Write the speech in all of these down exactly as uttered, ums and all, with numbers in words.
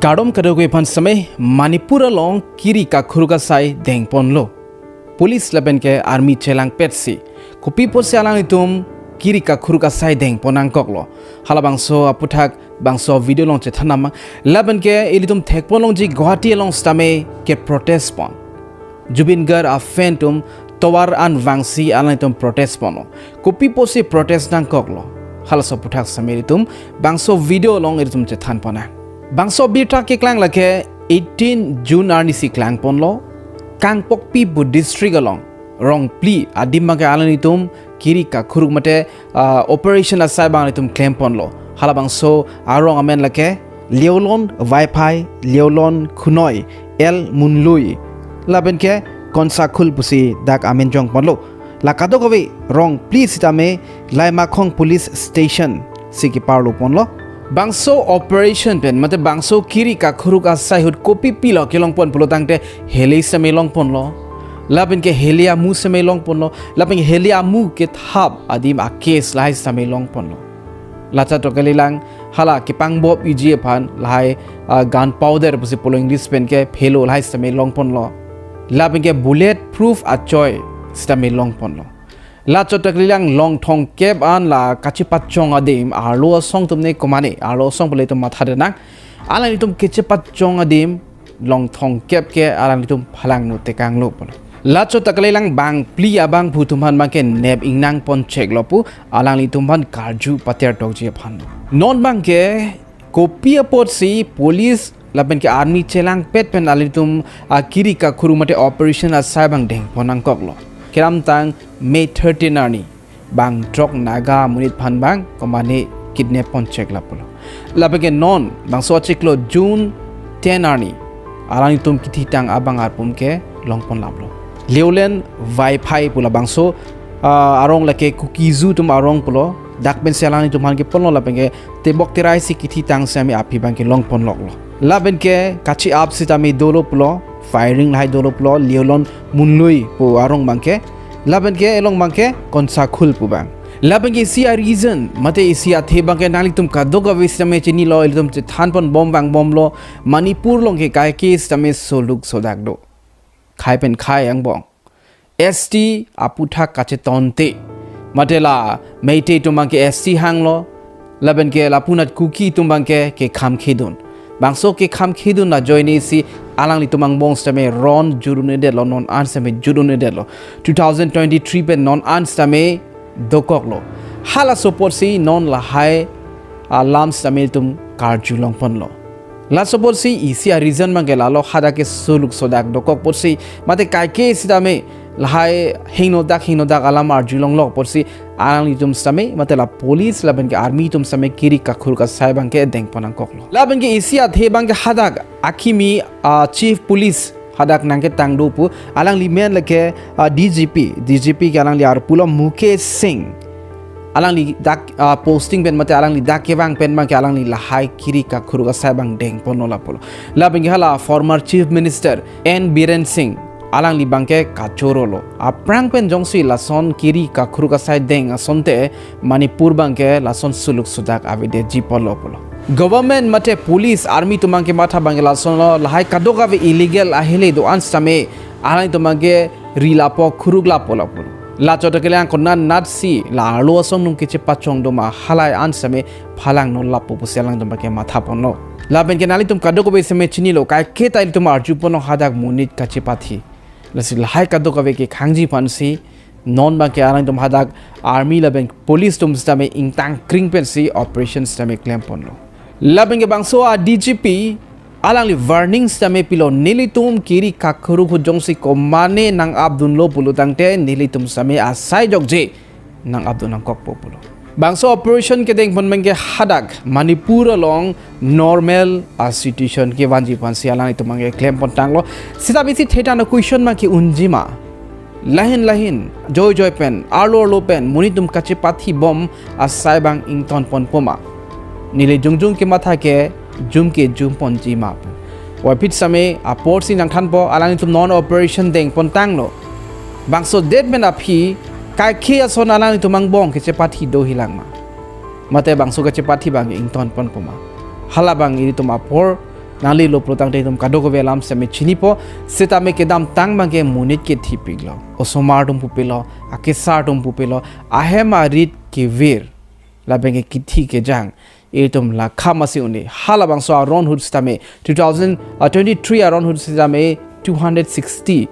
Kardom kadokave aphan sitame. Manipur along kiri kakhuruk asai dengponlo. Police lapen ke army chelangpetsi kopi apotsi alanglitum kiri kakhuruk asai dengpon nangkoklo, halabangso aputhak bangso video along chethan nangma. Lapen ke ilitum thekpon longji Guwahati along sitame ke protest pon. Zubeen Garg a-fan atum tovar an vangsi alanglitum protest ponlo. Kopi apotsi protest nangkoklo, halaso aputhak sitame ilitum bangso video along ilitum chethan pon nang. Bangso abirta keklang lake eighteen June arnisi klangponlo. Kangpokpi pu district along rong phli adim abangke alanglitum kiri kakhuruk mate, ah, operation asai abang ilitum klemponlo. Halabangso arong amen lake Leolon Vaiphai, Leolon Khunoi, L Munlui, lapen ke Konsakhul pusi dak amen jongponlo. La kadokave rong phli sitame Laimakhong Police Station si keparlo ponlo. Bangso operation pen mate bangso kiri kakhuruk asai ahut kopi pilo kelongpon pulotangte heli sitame longponlo, lapen ke heli amu sitame longponlo, lapen ke heli amu kethap adim a-case lahai sitame longponlo. Lachot kalilang, hala kepangbop iji aphan lahai, ah, gunpowder pusi pulo English pen ke phelo lahai sitame longponlo, lapen ke bullet proof achoi sitame longponlo. Lachot kalilang, long thomkep an la kachepachong adim arlo asong atum ne komane, arlo asong pule atum matha denang, alanglitum kachepachong adim long thomkep ke alanglitum phalangno tekanglo pulo. Lachot kalilang, bang phli abangphu atum aphan abangke nep ingnang poncheklo pu alanglitum aphan karju pater tokji aphan. Non abangke kopi apotsi police lapen ke army chelangpet pen alanglitum akiri kakhuruk mate operation asai abang dengpon nangkoklo? Kedamtang May thirteen arni bang throk Naga amonit aphan abang komane kidnap poncheklo pulo. Lapen ke non bangso achiklo June ten arni alanglitum kithitang abang arpum ke longponlaplo. Leolon Vaiphai pu labangso, ah, arong lake Kuki-Zo atum arong pulo. Dak pensi alanglitum aphan keponlo lapen ke tebok terai si kithitang sitame aphi abangke longponloklo. Lapen ke kache-ap sitame dolo pulo, firing lahai dolo pulo, Leolon Munlui pu arong abangke. Lapen ke elong abangke Konsakhul pu abang. Lapen ke isi a-reason mate isi athe abangke nanglitum kadokave sitame chinilo, ilitum chethanpon bom vangbomlo, Manipur along ke kaike sitame soluk sodak do. Khei pen khei angbong. S T aputhak kachetonte. Mate la Meitei atum abangke S T hanglo, lapen ke lapunat Kuki atum abangke kekham khedun. Bangso kekham khedun ajoine si alanglitum angbong sitame ron jut un-edetlo, non an sitame jut un-edetlo. Two thousand twenty-three pen non an sitame dokoklo. Halaso apotsi non lahai alam sitame ilitum karju longponlo. Laso apotsi isi a-reason abangke lalo, hadak ke soluk sodak dokok apotsi mate kaike sitame lahai hingnodak hingnodak alam arjulonglok apotsi alanglitum sitame mate la police lapen ke army atum sitame kiri kakhuruk asai abangke dengpon nangkoklo. Lapen ke isi athe abangke hadak akimi, ah, chief police hadak nangketang do pu, alangli amen lake, ah, D G P, D G P ke alangli arpulo Mukesh Singh. Alangli dak, ah, posting pen mate alangli dak kevang pen abangke alangli lahai kiri kakhuruk asai abang dengponlo lapulo. Lapen ke hala former Chief Minister N Biren Singh, alangli abangke kachorolo. Aphrang pen jongsi lason kiri kakhuruk asai deng asonte Manipur abangke lason soluk sodak avedetji apotlo pulo. Government mate police, army atum abangke matha abangke lasonlo, lahai kadokave illegal ahele do-an sitame alanglitum abangke ri lapo khuruk lapo lapulo. Lachot kalilang, konat natsi la arlo asong atum kechepachong doma, halahai an sitame phalangno lapo pusi alanglitum abangke mathaponlo. Lapen ke nanglitum kadokave sitame chinilo, kaike ta ilitum arjuponlo hadak monit kachepathi. Lasi lahai kadokave kekhangji aphansi non abangke alanglitum hadak army lapen police atum sitame ingtang kring pensi operation sitame klemponlo. Lapen ke bangso a-D G P alangli warning sitame pilo, nelitum kiri kakhuruk ahut jongsi komane nang-apdunlo pulotangte nelitum sitame asai jokje nang-apdun nangkokpo pulo. Bangso operation kedengpon abangke hadak Manipur along normal a-situation kevanji aphansi alanglitum abangke klempontanglo. Sitame isi theta no question abangke unjima. Lahin lahin, joi joi pen, arlo arlo pen monit atum kachepathi bom asai abang ingtonponpoma. Neli jongjong kematha ke jum ke jumponjima pu. Wapit sitame apor si nangthanpo, alanglitum non operation dengpontanglo. Bangso det pen aphi, kaike ason alanglitum angbong kechepathi do hilangma? Mate bangso kechepathi abang ingtonponpoma? Hala abang ilitum apor Nangli lo pulotangte itum kadokave alam sitame chinipo, sitame kedamtang abangke monit kethipiklo. Osomar atum pupilo, akesar atum pupilo, ahem arit kevir, labangke kithi kejang, itum lakha masi un-e. Halabangso aron ahut sitame, two thousand twenty-three aron ahut sitame two hundred sixty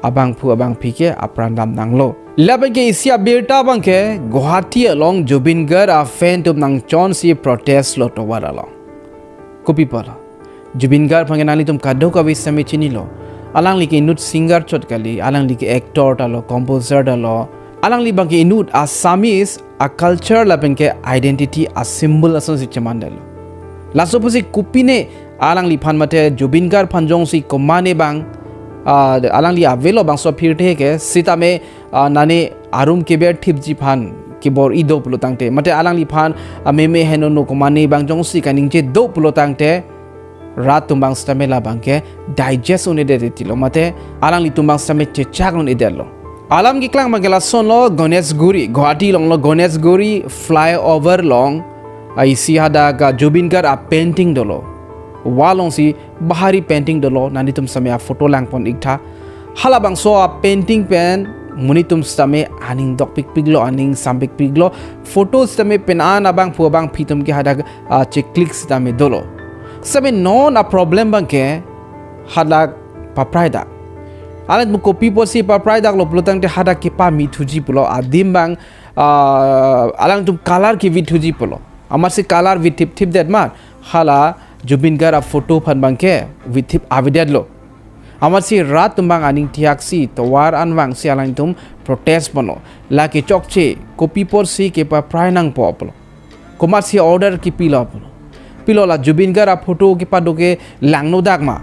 abangphu abangphi ke apran damnanglo. Labangke isi abirta abangke Guwahati along Zubeen Garg a-fan atum nangchonsi protest lo tovar along. Kopi apotlo? Zubeen Garg abangke nanglitum kadokave sitame chinilo. Alangli ke inut singer chot kali, alangli ke actor ta lo, composer ta lo. Alangli abangke inut Assamese a-culture labangke identity a-symbol asonsi chemandetlo. Laso pusi kopine alangliphan mate Zubeen Garg aphan jongsi komane abang, ah, alangli avelo bangso apirthe ke, sitame, ah, nane arum keber thipji aphan kebor-i do pulotangte, mate alangliphan, ah, meme henono komane abang jongsi kaningje do pulotangte, rat atum abang sitame labangke digest un-edet titilo, mate alanglitum abang sitame chechak un-edetlo. Alam keklang abangke lasonlo, Ganeshguri, Guwahati alonglo Ganeshguri flyover along, ah, isi hadak a Zubeen Garg a-painting dolo. Wall alongsi bahari painting dolo, nanglitum sitame a-photo langpon-iktha. Halabangso a-painting pen monit atum sitame aning dokpikpiklo, aning sampikpiklo. Photo sitame pen-an abangphu abangphi atum ke hadak, ah, cheklik sitame dolo. Sitame non a-problem abangke hadak paprai dak. Alanglitum kopi apotsi paprai daklo pulotangte hadak kepame thuji pulo, adim abang, ah, alangtum color kevi thuji pulo. Amatsi color vithip thipdet ma, hala Zubeen Garg a-photo aphan abangke vithip avedetlo. Amatsi rat atum abang aning thiaksi tovar an vangsi alangtum protest ponlo. Lake chokche, kopi apotsi kepaprai nangpo pulo. Komatsi order kipilo pulo. Pilo la Zubeen Garg a-photo kepado ke langnodak ma?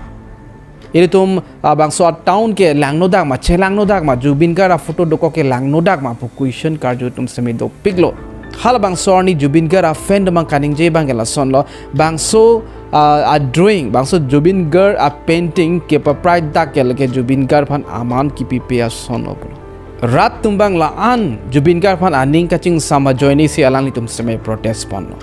Ilitum, ah, bangso a-town ke langnodak ma, chelangnodak ma, Zubeen Garg a-photo dokok ke langnodak ma pu question karju atum sitame dopiklo. Halabangso arni Zubeen Garg a-fan atum abang kaningje abangke lasonlo, bangso, ah, a-drawing, bangso Zubeen Garg a-painting kepaprai dak ke lake Zubeen Garg aphan aman kipipe ason lo pulo. Rat atum abang la-an Zubeen Garg aphan aning kachingsam ajoinesi alanglitum sitame protest ponlo.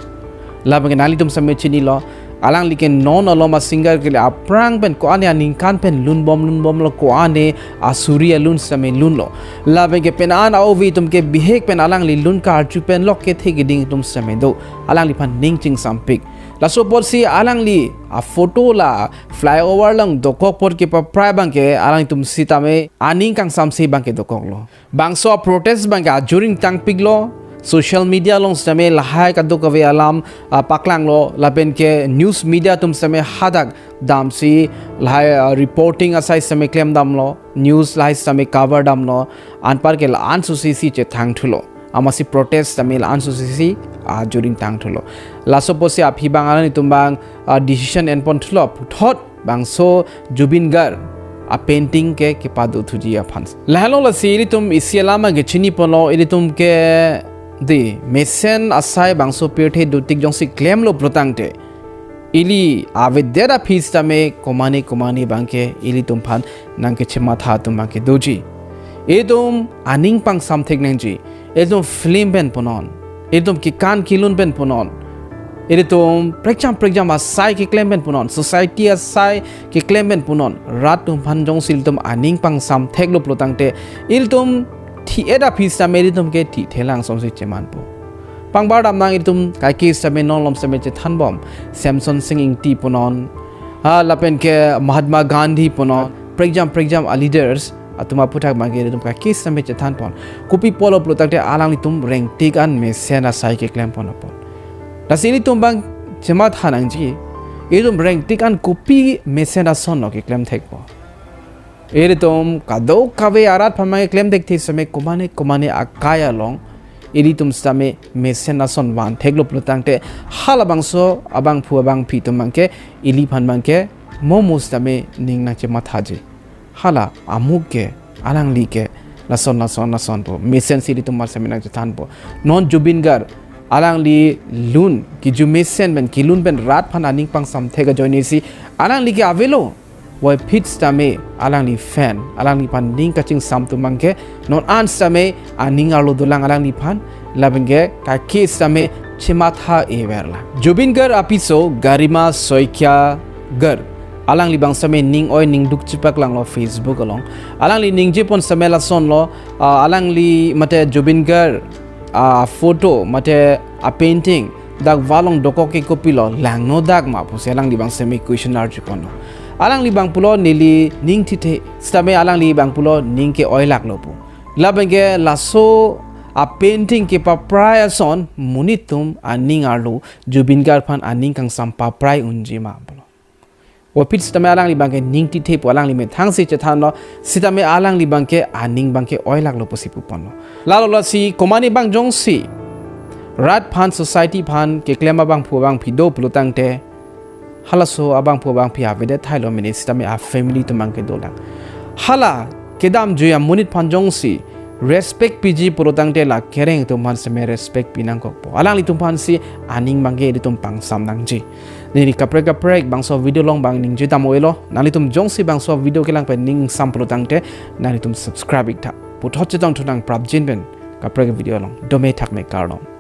Labangke nanglitum sitame chinilo, alangli ke non alom a-singer kali, aphrang pen ko-an aningkan pen lunbom lunbomlo, ko-an asuri alun sitame lunlo. Labangke pen-an a-ove atum ke bihek pen alangli lun karju pen lok kethe keding atum sitame do. Alangliphan ning chingsampik. Laso apotsi alangli a-photo la flyover along dokok apot kepaprai abangke alangtum sitame aning kangsamse abangke dokoklo. Bangso a-protest abangke ajuring tangpiklo, social media along sitame lahai kadokave alam, ah, paklanglo, lapenke news media atum sitame hadak damsi lahai, ah, reporting asai sitame klemdamlo, news lahai sitame cover damlo, anparke la-an sosisi chethang thulo. Amatsi protest sitame la-an sosisi ajuring tang thulo. Laso apotsi aphi abang alanglitum abang, ah, decision enpon thulo, puthot bangso Zubeen Garg a-painting ke kepado thuji aphan. Lahelo lasi ilitum isi alam ke chini ponlo, ilitum ke de mesen asai bangso pirthe dotik jongsi klemlo pulotangte, ili avedet aphi sitame komane komane abangke ilitum aphan nangkechematha atum abangke doji. Itum aning pangsam thek nangji. Itum film pen punon, itum kekan kelun pen punon, itum prekjam prekjam asai keklem pen punon, society asai keklem pen punon, rat atum aphan jongsi itum aning pangsam theklo pulotangte, itum thi-et aphi sitame itum ke thi thelang asonsi chemanpo. Pangbar damnang, itum kaike sitame non alom sitame chethanbom, Semsonsing Ingti punon, ha lapenke Mahatma Gandhi punon, prekjam prekjam a-leaders atum aputhak abangke itum kaike sitame chethanpon. Kopi apotlo pulotangte alanglitum rengtik an mesen asai keklem pon apot. Lasi ilitum abang chematha nangji, itum rengtik an kopi mesen asonlo keklem thekpo. Ilitum kadokave arat aphan abangke klem thekthe sitame komane komane akai along ilitum sitame mesen ason van theklo pulotangte, halabangso abangphu abangphi atum abangke iliphan abangke momo sitame ning nangchemathaji. Hala amuk ke, alangli ke lason lason lasonpo, mesensi ilitum mar sitame nangchethanpo. Non Zubeen Garg alangli lun, kiju mesen pen kelun pen rat aphan aning pangsam thek ajoinesi alangli ke avelo. Puvoiphit sitame alangli fan, alangliphan ning kachingsam atum abangke non an sitame aning arlo dolang alangliphan, lapenke kaike sitame chematha-e verlang. Zubeen Garg apiso Garima Saikia Garg, alangli abang sitame ning oi ning duk chepaklanglo Facebook along. Alangli ningjepon sitame lasonlo, ah, alangli mate Zubeen Garg, ah, photo mate a painting dak wall along dokok ke kopilo, langno dak ma pusi alangli abang sitame question arjuponlo. Alangli abang pulo neli ning thithe, sitame alangli abang pulo ning ke-oilaklo pu. Labang ke laso a painting kepaprai ason monit atum aning arlo Zubeen Garg aphan aning kangsam paprai unji ma pulo. Opit sitame alangli abang ke ning thithe pu alangli methang si chethanlo, sitame alangli abang ke aning abang ke-oilaklo pusi puponlo. Lalo lasi komatne abang jongsi rat aphan, society aphan keklem abangphu abangphi do pulo tangte, halaso abangphu abangphi avedet thailo mene, sitame a family atum abang ke dolang. Hala kedamjui amonit aphan jongsi respect piji pulo tangte la kereng atum aphan sitame respect pi nangkokpo. Alanglitum aphan si aning abang ke ilitum pangsam nangji. Neli kaprek kaprek bangso video along abang ningje dam-oi lo. Nanglitum jongsi bangso video kelang pen ning sam pulo tangte nanglitum subscribe ik tha. Puthot chetongthu nang prapjin pen kaprek video along. Dome thakme kardom.